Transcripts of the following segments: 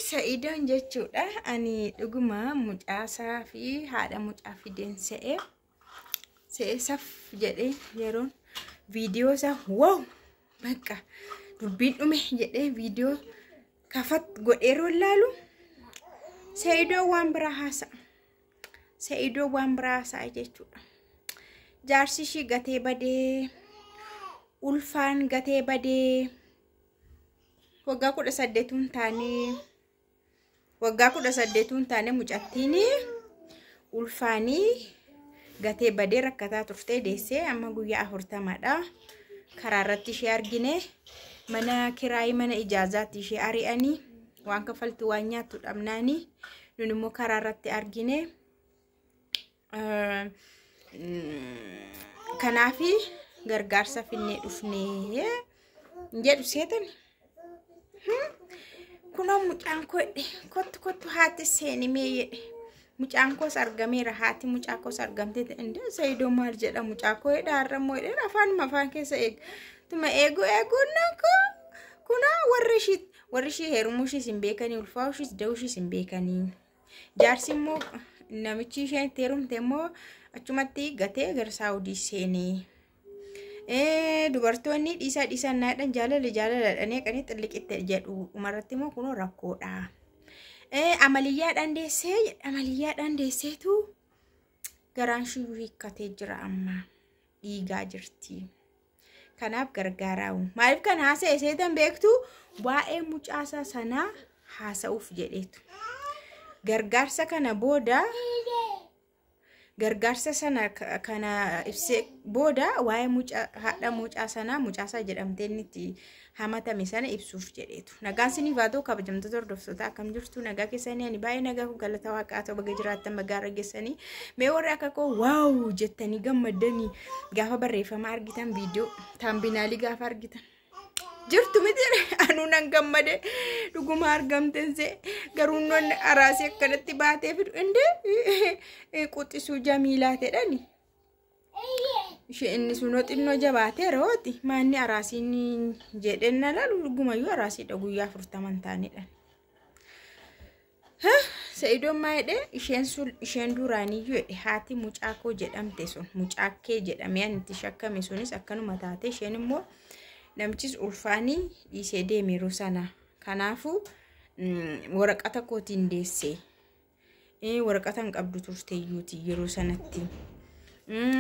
Sa'idoon jechuudha. Ani dhuguma mucaasaa fi haadha mucaa fideen se'ee se'ee saf jedhee yeroon viidiyoo isaa wow bakka dubbiin dhume jedhee viidiyoo kafat godheeroo laalu Sa'idoon waan biraa haasa'a. Sa'idoon waan biraa haasa'a jechuudha. Jaarsi ishii gatee badee ulfaan gatee badee waggaa 18 taane waggaa 18 taane mucattiin ulfaanii gatee badee rakkataa turtee deessee amma guyyaa 40dha. Karaa irratti ishee argine mana kiraayii mana ijaazaatti ishee ari'anii waan kaffaltu waan nyaattu dhabnaanii nun immoo karaa irratti argine. Kanaafi gargaarsa finnee dhufnee jedhu seetani. Kunoo mucaan koo jedhe kottu kottu haati seeni mee jedhe. Mucaan koos argameera haati mucaa koos argamtee indee Saayidoo maal jedha mucaa koo jedha har'a immoo jedhe afaanuma afaan keessa eega. Tuma eeguu eeguu nakoo kunoo warri ishii heerumuu ishiis hin beekanii ulfaa'uu ishiis da'uu ishiis hin beekanii. Jaarsi immoo namichi isheen itti heerumte immoo achumatti gatee gara Saawudii seenee. Dubartoonni dhiisaa dhiisaa naadhan jaalala jaalala dhanii qanii xilliqitti jedhu dhumarratti immoo kunoo rakkoodha. Amaliyyaadhaan deessee amaliyyaadhaan deesseetu garaan shiyyuu hiikkatee jira amma dhiigaa jirti. Kanaaf gargaaraawu. Maaliif kan haasa'e seetan beektu waa'ee mucaasaa sanaa haasa'uuf jedheetu. Gargaarsa kana booda gargaarsa sana kana ibsee booda waa'ee mucaa haadha mucaa sanaa mucaasaa jedhamtee inni itti hamatame sana ibsuuf jedheetu. Nagaan siniif haa ta'u kabajamtoota hordoftoota akkam jirtu nagaa keessanii ani baay'ee nagaa kun galata waaqaa ta'u baga jiraattan baga argeessanii mee warri akka koo waaw jettanii gammaddanii gaafa barreeffama argitan viidiyoo taambinaalii gaafa argitan. Jirtu miti anuu nan gammade dhuguma argamten see garuu nonni araasii akkanatti baatee fidu indee quxisuu jamiilaa jedhani. Ishee inni sunoo xinnoo jabaatee rooti maanni araasiin jedheen na laalu dhugumayyuu araasiidha guyyaa 40 taanedha. Sa'idoon maa jedhee isheen sun isheen duraaniyyuu jedhe haati mucaa koo jedhamte sun mucaa kee jedhamee ani itti shakkame sunis akkanuma taate isheen immoo namichis ulfaanii dhiisee deemeeru sana. Kanaafuu waraqata kootiin deesse. Waraqata hin qabdu turteeyyuuti yeroo sanatti.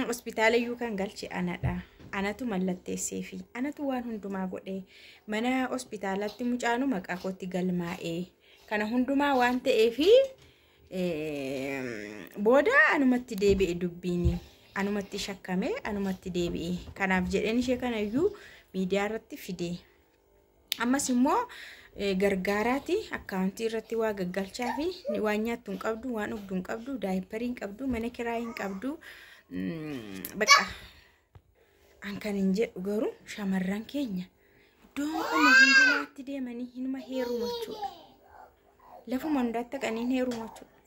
Hospitaala iyyuu kan galche anadha. Anatu mallatteessee fi anatu waan hundumaa godhe. Mana hospitaalatti mucaanu maqaa kootti galmaa'e. Kana hundumaa waan ta'eefi booda anumatti deebi'e dubbiini. Anumatti shakkame anumatti deebi'e. Kanaaf jedheen ishee kanayyuu miidiyaa irratti fide. Ammas immoo gargaaraati akkaawuntii irratti waa gaggalchaa fi waan nyaattu hin qabdu, waan dhugdu hin qabdu, daayipparii hin qabdu, mana kiraayii hin qabdu. Bakka an kan hin jedhu garuu shamarran keenya iddooma hundumaatti deemanii hinuma heeruma jechuudha. Lafuma hundaatti dhaqanii hin heeruma jechuudha.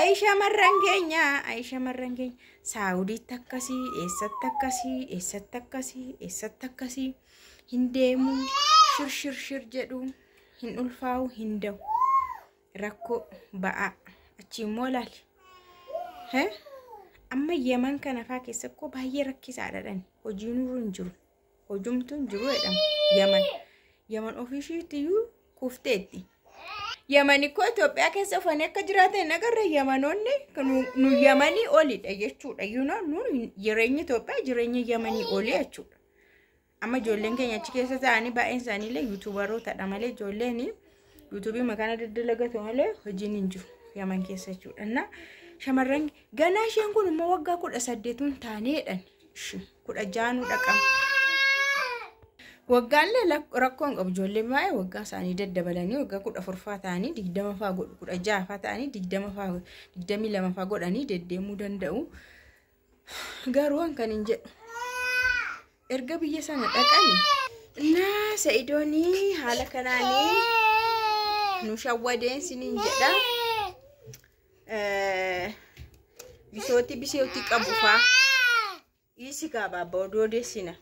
Ayi shamarran keenya, ayi shamarran keenya Saawudiitti akkasii, eessatti akkasii, eessatti akkasii, eessatti akkasii hin deemu, shir shir shir jedhu, hin ulfaa'u, hin da'u. Rakkoo ba'aa achi immoo laali. Amma Yeman kana faa keessa koo baay'ee rakkisaadha dhani. Hojiin nurra hin jiru. Hojumtu hin jiru jedhama. Yeman. Yeman ofiishiitiyyuu kufteetti. Yamani koo Itoophiyaa keessa ufanii akka jiraatan hin agarre Yamanoonni nu Yamanii olidha jechuudha. You know, nu jireenya Itoophiyaa jireenya Yamanii olii jechuudha. Amma ijoolleen keenya achi keessa ta'anii baay'een isaanii illee yuutuubarootadha malee ijoolleen yuutuubii makaana daddalagatu malee hojiin hin jiru Yaman keessa jechuudha. Na shamarran ganaa isheen kun immoo waggaa 18 taaneedhan 16 dhaqama. Waggaan illee rakkoo hin qabu ijoolleen baay'ee waggaa isaanii daddabalanii waggaa 14 ta'anii 20 fa'aa godhu 16 fa'aa ta'anii 20 fa'aa 22 fa'aa godhanii deddeemuu danda'u. Garuu an kan hin jedhu erga biyya sana dhaqanii naa Sa'idoonii haala kanaanii nu shawwadeen siniin jedha. Bisooti bisooti qabu fa'aa. Dhiisi kaa baabba oduu odeessina.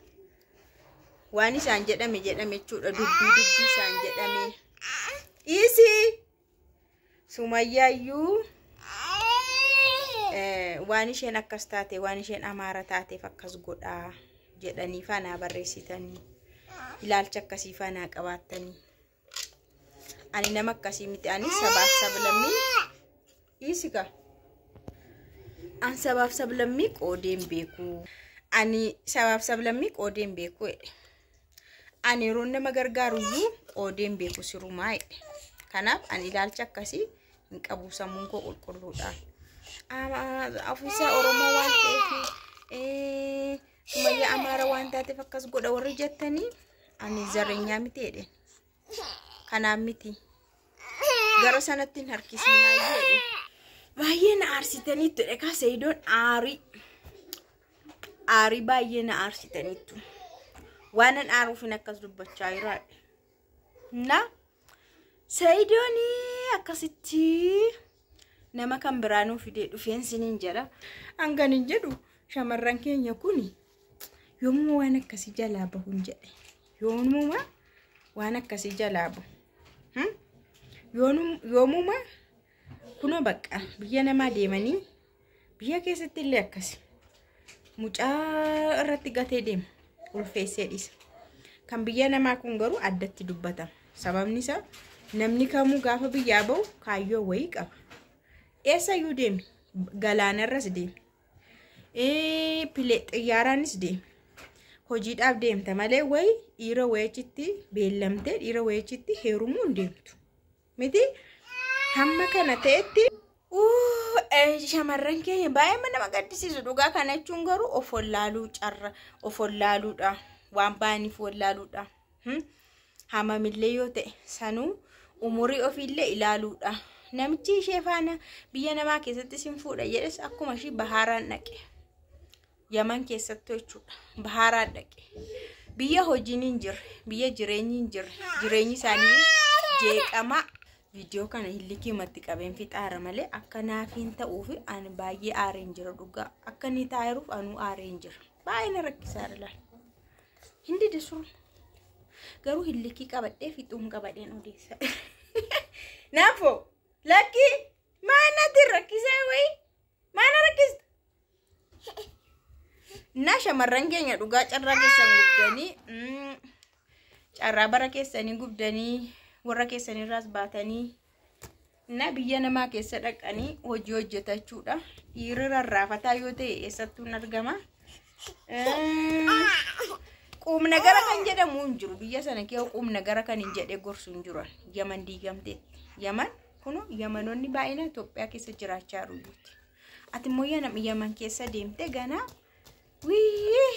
Waan isaan jedhame jedhame jechuudha. Dubbii isaan jedhame. Dhiisii Sumayyaayyuu waan isheen akkas taate, waan isheen Amaara taateef akkas godhaa jedhanii faanaa barreessitanii, ilaalcha akkasii faanaa qabaattanii. Ani nama akkasii miti. Ani sabaaf sablammii dhiisika. An sabaaf sablammii qoodeen beeku. Ani sabaaf sablammii qoodeen beeku jedhe. Ani yeroo nama gargaaruyyuu qoodeen beeku sirumaa jedhe. Kanaaf ani ilaalcha akkasii hin qabu, sammuun koo qulqulluudha. Ofiisaa Oromoo waan ta'eef, Sumayyaa Amaara waan taateef akkas godha warri jettanii, ani zareenyaa miti jedhe. Kanaaf miti. Gara sanatti hin harkisinaa jedhe. Baay'ee na aarsitaniittu dha Sayidoon aarii. Aarii baay'ee na aarsitaniittu. Waan an aaruufin akkas dubbachaa jiraadha. Na Sayidoon akkasitti nama kan biraa nuu fidee dhufeen siniin jedha. Hangan hin jedhu, shamarran keenya kun yommuu waan akkasii jalaa bahuun jedhe. Yoomuma waan akkasii jalaa bahu. Yoomuma kunoo bakka biyya namaa deemanii, biyya keessatti illee akkasi. Mucaa irratti gatee deema. Ulfeessee dhiisa. Kan biyya namaa kun garuu addatti dubbatama. Sababni isaa namni kamuu gaafa biyyaa bahu kaayyoo wayii qaba. Eessayyuu deemi. Galaanarras deemi. Xiyyaaraanis deemi. Hojiidhaaf deemta malee wayi dhiira wayichitti beellamtee dhiira wayichitti heerumuu hin deemtu. Miti hamma kana ta'etti shamarran keenya baay'ee nama gaddisiisu dhugaa. Kana jechuun garuu of wallaaluu, carra of wallaaluudha. Waan ba'aniif wallaaluudha. Hamamillee yoo ta'e sanuu umurii ofiillee ilaaluudha. Namichi ishee faana biyya namaa keessatti sin fuudha jedhes akkuma ishii bahaaraan dhaqe. Yaman keessattuu jechuudha. Bahaaraan dhaqe. Biyya hojiin hin jirre, biyya jireenyi hin jirre, jireenyi isaanii jeeqamaa. Viidiyoo kana hillikii qabeen fixaara malee akka naaf hin ta'uuf ani baay'ee aareen jira dhugaa. Akka inni taa'eeruuf anuu aareen jira. Baay'ee na rakkisaa laala. Hin dide surma. Garuu hillikii qabadhee fixuun qabadheen odeessa. Naafoo lakki maal natti rakkisee wayii? Maal na rakkista? Na shamarran keenya dhugaa carraa keessan gubdanii, carraa bara keessanii gubdanii, warra keessanirraas baatanii na biyya namaa keessa dhaqanii hojii hojjetachuudha. Dhiirri rarraafataa yoo ta'e eessattuu hin argama. Quumna gara kan jedhamu hin jiru. Biyya sana keessa quumna gara kan hin jedhee gorsu hin jiru. Yaman diigamteetti. Yaman kun Yamanoonni baay'inaan Itoophiyaa keessa jiraachaa jiru. Ati immoo Yaman keessa deemtee ganaa wii